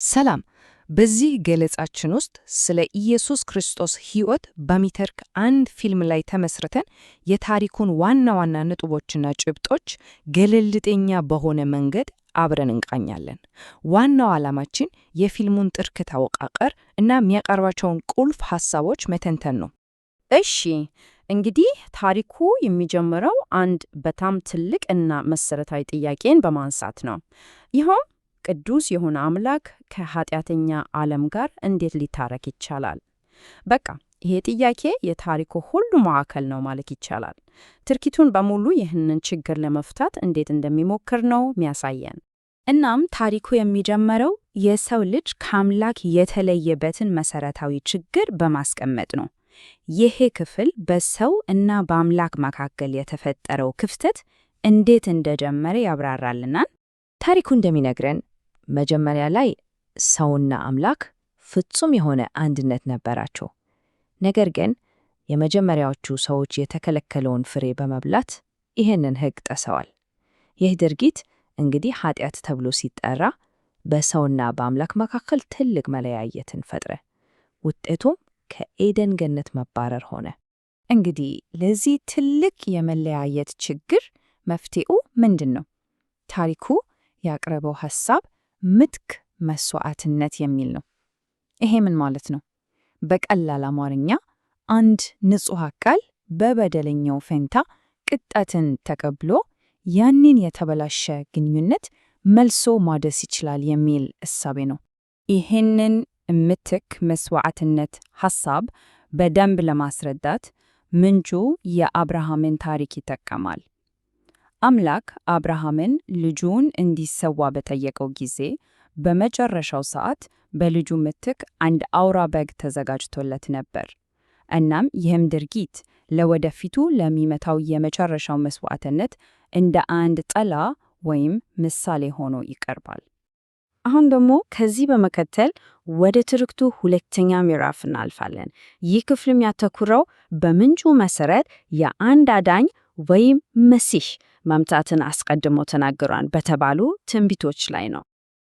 ሰላም። በዚህ ገለጻችን ውስጥ ስለ ኢየሱስ ክርስቶስ ሕይወት በሚተርክ አንድ ፊልም ላይ ተመስርተን የታሪኩን ዋና ዋና ነጥቦችና ጭብጦች ገለልተኛ በሆነ መንገድ አብረን እንቃኛለን። ዋናው ዓላማችን የፊልሙን ትርክት አወቃቀር እና የሚያቀርባቸውን ቁልፍ ሐሳቦች መተንተን ነው። እሺ፣ እንግዲህ ታሪኩ የሚጀምረው አንድ በጣም ትልቅ እና መሰረታዊ ጥያቄን በማንሳት ነው። ይኸውም ቅዱስ የሆነ አምላክ ከኃጢአተኛ ዓለም ጋር እንዴት ሊታረቅ ይቻላል? በቃ ይሄ ጥያቄ የታሪኩ ሁሉ ማዕከል ነው ማለት ይቻላል። ትርኪቱን በሙሉ ይህንን ችግር ለመፍታት እንዴት እንደሚሞክር ነው የሚያሳየን። እናም ታሪኩ የሚጀምረው የሰው ልጅ ከአምላክ የተለየበትን መሰረታዊ ችግር በማስቀመጥ ነው። ይሄ ክፍል በሰው እና በአምላክ መካከል የተፈጠረው ክፍተት እንዴት እንደጀመረ ያብራራልናል። ታሪኩ እንደሚነግረን መጀመሪያ ላይ ሰውና አምላክ ፍጹም የሆነ አንድነት ነበራቸው። ነገር ግን የመጀመሪያዎቹ ሰዎች የተከለከለውን ፍሬ በመብላት ይህንን ሕግ ጥሰዋል። ይህ ድርጊት እንግዲህ ኃጢአት ተብሎ ሲጠራ በሰውና በአምላክ መካከል ትልቅ መለያየትን ፈጥረ። ውጤቱም ከኤደን ገነት መባረር ሆነ። እንግዲህ ለዚህ ትልቅ የመለያየት ችግር መፍትሄው ምንድን ነው? ታሪኩ ያቀረበው ሐሳብ ምትክ መስዋዕትነት የሚል ነው። ይሄ ምን ማለት ነው? በቀላል አማርኛ አንድ ንጹሕ አካል በበደለኛው ፈንታ ቅጣትን ተቀብሎ ያንን የተበላሸ ግንኙነት መልሶ ማደስ ይችላል የሚል እሳቤ ነው። ይህንን ምትክ መስዋዕትነት ሐሳብ በደንብ ለማስረዳት ምንጩ የአብርሃምን ታሪክ ይጠቀማል። አምላክ አብርሃምን ልጁን እንዲሰዋ በጠየቀው ጊዜ በመጨረሻው ሰዓት በልጁ ምትክ አንድ አውራ በግ ተዘጋጅቶለት ነበር። እናም ይህም ድርጊት ለወደፊቱ ለሚመታው የመጨረሻው መስዋዕትነት እንደ አንድ ጥላ ወይም ምሳሌ ሆኖ ይቀርባል። አሁን ደግሞ ከዚህ በመከተል ወደ ትርክቱ ሁለተኛ ምዕራፍ እናልፋለን። ይህ ክፍል የሚያተኩረው በምንጩ መሰረት የአንድ አዳኝ ወይም መሲህ መምጣትን አስቀድሞ ተናግሯል በተባሉ ትንቢቶች ላይ ነው።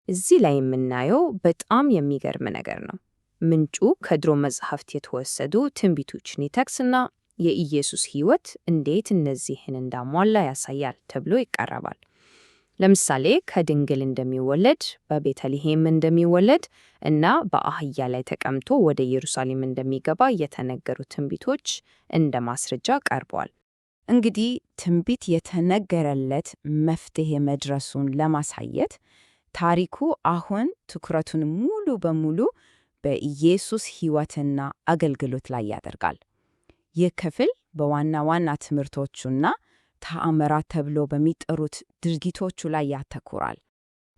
እዚህ ላይ የምናየው በጣም የሚገርም ነገር ነው። ምንጩ ከድሮ መጽሐፍት የተወሰዱ ትንቢቶችን ይጠቅስና የኢየሱስ ሕይወት እንዴት እነዚህን እንዳሟላ ያሳያል ተብሎ ይቀርባል። ለምሳሌ ከድንግል እንደሚወለድ፣ በቤተልሔም እንደሚወለድ እና በአህያ ላይ ተቀምጦ ወደ ኢየሩሳሌም እንደሚገባ የተነገሩ ትንቢቶች እንደ ማስረጃ ቀርበዋል። እንግዲህ ትንቢት የተነገረለት መፍትሄ መድረሱን ለማሳየት ታሪኩ አሁን ትኩረቱን ሙሉ በሙሉ በኢየሱስ ሕይወትና አገልግሎት ላይ ያደርጋል። ይህ ክፍል በዋና ዋና ትምህርቶቹና ተአምራት ተብሎ በሚጠሩት ድርጊቶቹ ላይ ያተኩራል።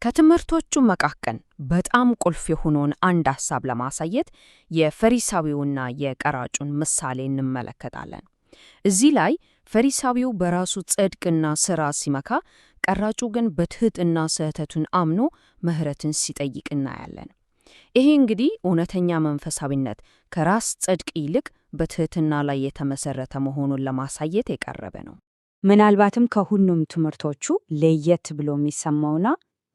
ከትምህርቶቹ መካከል በጣም ቁልፍ የሆነውን አንድ ሐሳብ ለማሳየት የፈሪሳዊውና የቀራጩን ምሳሌ እንመለከታለን። እዚህ ላይ ፈሪሳዊው በራሱ ጽድቅና ሥራ ሲመካ፣ ቀራጩ ግን በትሕትና ስህተቱን አምኖ ምሕረትን ሲጠይቅ እናያለን። ይሄ እንግዲህ እውነተኛ መንፈሳዊነት ከራስ ጽድቅ ይልቅ በትሕትና ላይ የተመሰረተ መሆኑን ለማሳየት የቀረበ ነው። ምናልባትም ከሁሉም ትምህርቶቹ ለየት ብሎ የሚሰማውና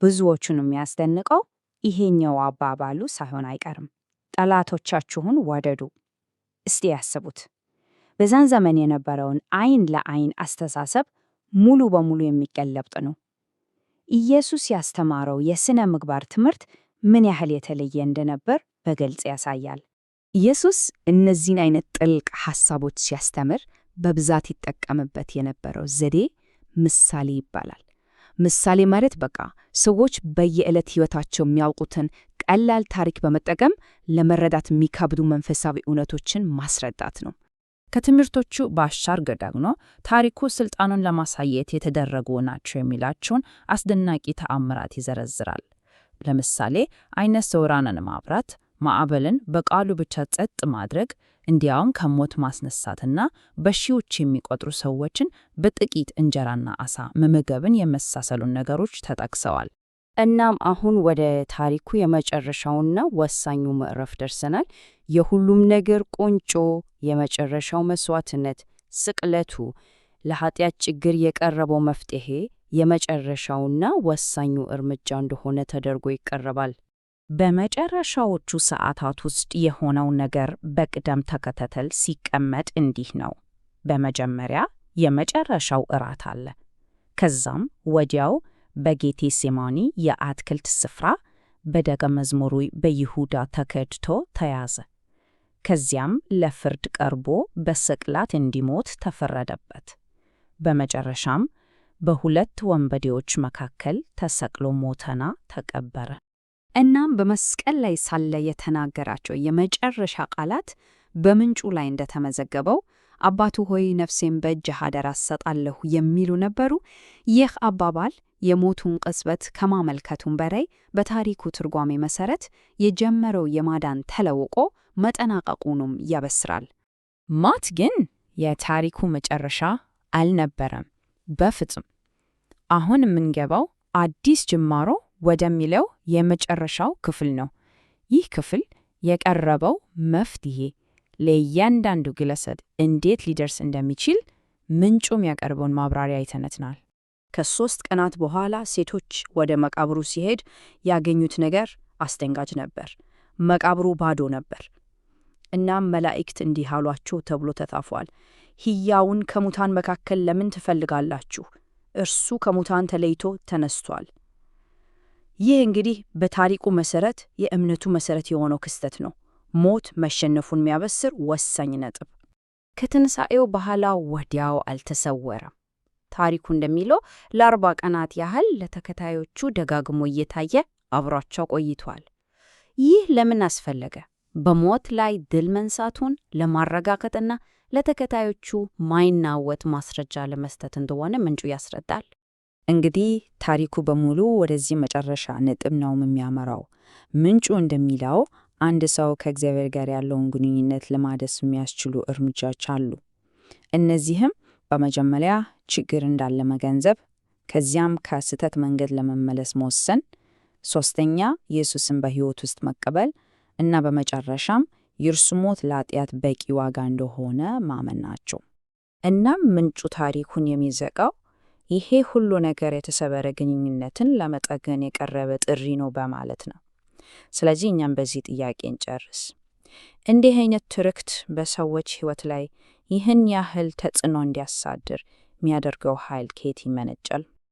ብዙዎቹን የሚያስደንቀው ይሄኛው አባባሉ ሳይሆን አይቀርም። ጠላቶቻችሁን ወደዱ። እስቲ ያስቡት። በዛን ዘመን የነበረውን አይን ለአይን አስተሳሰብ ሙሉ በሙሉ የሚገለብጥ ነው። ኢየሱስ ያስተማረው የሥነ ምግባር ትምህርት ምን ያህል የተለየ እንደነበር በግልጽ ያሳያል። ኢየሱስ እነዚህን አይነት ጥልቅ ሐሳቦች ሲያስተምር በብዛት ይጠቀምበት የነበረው ዘዴ ምሳሌ ይባላል። ምሳሌ ማለት በቃ ሰዎች በየዕለት ሕይወታቸው የሚያውቁትን ቀላል ታሪክ በመጠቀም ለመረዳት የሚከብዱ መንፈሳዊ እውነቶችን ማስረዳት ነው። ከትምህርቶቹ ባሻገር ደግሞ ታሪኩ ስልጣኑን ለማሳየት የተደረጉ ናቸው የሚላቸውን አስደናቂ ተአምራት ይዘረዝራል። ለምሳሌ ዓይነ ስውራንን ማብራት፣ ማዕበልን በቃሉ ብቻ ጸጥ ማድረግ፣ እንዲያውም ከሞት ማስነሳትና በሺዎች የሚቆጥሩ ሰዎችን በጥቂት እንጀራና ዓሣ መመገብን የመሳሰሉ ነገሮች ተጠቅሰዋል። እናም አሁን ወደ ታሪኩ የመጨረሻውና ወሳኙ ምዕራፍ ደርሰናል። የሁሉም ነገር ቁንጮ፣ የመጨረሻው መስዋዕትነት፣ ስቅለቱ፣ ለኃጢአት ችግር የቀረበው መፍትሄ የመጨረሻውና ወሳኙ እርምጃ እንደሆነ ተደርጎ ይቀርባል። በመጨረሻዎቹ ሰዓታት ውስጥ የሆነው ነገር በቅደም ተከተል ሲቀመጥ እንዲህ ነው። በመጀመሪያ የመጨረሻው እራት አለ። ከዛም ወዲያው በጌቴሴማኒ የአትክልት ስፍራ በደቀ መዝሙሩ በይሁዳ ተከድቶ ተያዘ። ከዚያም ለፍርድ ቀርቦ በስቅላት እንዲሞት ተፈረደበት። በመጨረሻም በሁለት ወንበዴዎች መካከል ተሰቅሎ ሞተና ተቀበረ። እናም በመስቀል ላይ ሳለ የተናገራቸው የመጨረሻ ቃላት በምንጩ ላይ እንደተመዘገበው "አባቱ ሆይ፣ ነፍሴን በእጅህ አደራ እሰጣለሁ" የሚሉ ነበሩ። ይህ አባባል የሞቱን ቅጽበት ከማመልከቱም በላይ በታሪኩ ትርጓሜ መሰረት የጀመረው የማዳን ተለውቆ መጠናቀቁንም ያበስራል። ሞት ግን የታሪኩ መጨረሻ አልነበረም፣ በፍጹም። አሁን የምንገባው አዲስ ጅማሮ ወደሚለው የመጨረሻው ክፍል ነው። ይህ ክፍል የቀረበው መፍትሄ ለእያንዳንዱ ግለሰብ እንዴት ሊደርስ እንደሚችል ምንጩ የሚያቀርበውን ማብራሪያ ይተነትናል። ከ3 ቀናት በኋላ ሴቶች ወደ መቃብሩ ሲሄድ ያገኙት ነገር አስደንጋጭ ነበር። መቃብሩ ባዶ ነበር። እናም መላእክት እንዲህ አሏቸው ተብሎ ተጻፏል። ሕያውን ከሙታን መካከል ለምን ትፈልጋላችሁ? እርሱ ከሙታን ተለይቶ ተነስቷል። ይህ እንግዲህ በታሪኩ መሰረት የእምነቱ መሰረት የሆነው ክስተት ነው። ሞት መሸነፉን የሚያበስር ወሳኝ ነጥብ። ከትንሣኤው በኋላ ወዲያው አልተሰወረም። ታሪኩ እንደሚለው ለ40 ቀናት ያህል ለተከታዮቹ ደጋግሞ እየታየ አብሯቸው ቆይቷል። ይህ ለምን አስፈለገ? በሞት ላይ ድል መንሳቱን ለማረጋገጥና ለተከታዮቹ ማይናወጥ ማስረጃ ለመስጠት እንደሆነ ምንጩ ያስረዳል። እንግዲህ ታሪኩ በሙሉ ወደዚህ መጨረሻ ነጥብ ነው የሚያመራው። ምንጩ እንደሚለው አንድ ሰው ከእግዚአብሔር ጋር ያለውን ግንኙነት ለማደስ የሚያስችሉ እርምጃዎች አሉ። እነዚህም በመጀመሪያ ችግር እንዳለ መገንዘብ፣ ከዚያም ከስህተት መንገድ ለመመለስ መወሰን፣ ሶስተኛ ኢየሱስን በሕይወት ውስጥ መቀበል እና በመጨረሻም የእርሱ ሞት ለኃጢአት በቂ ዋጋ እንደሆነ ማመን ናቸው። እናም ምንጩ ታሪኩን የሚዘጋው ይሄ ሁሉ ነገር የተሰበረ ግንኙነትን ለመጠገን የቀረበ ጥሪ ነው በማለት ነው። ስለዚህ እኛም በዚህ ጥያቄ እንጨርስ። እንዲህ አይነት ትርክት በሰዎች ሕይወት ላይ ይህን ያህል ተጽዕኖ እንዲያሳድር የሚያደርገው ኃይል ከየት ይመነጫል?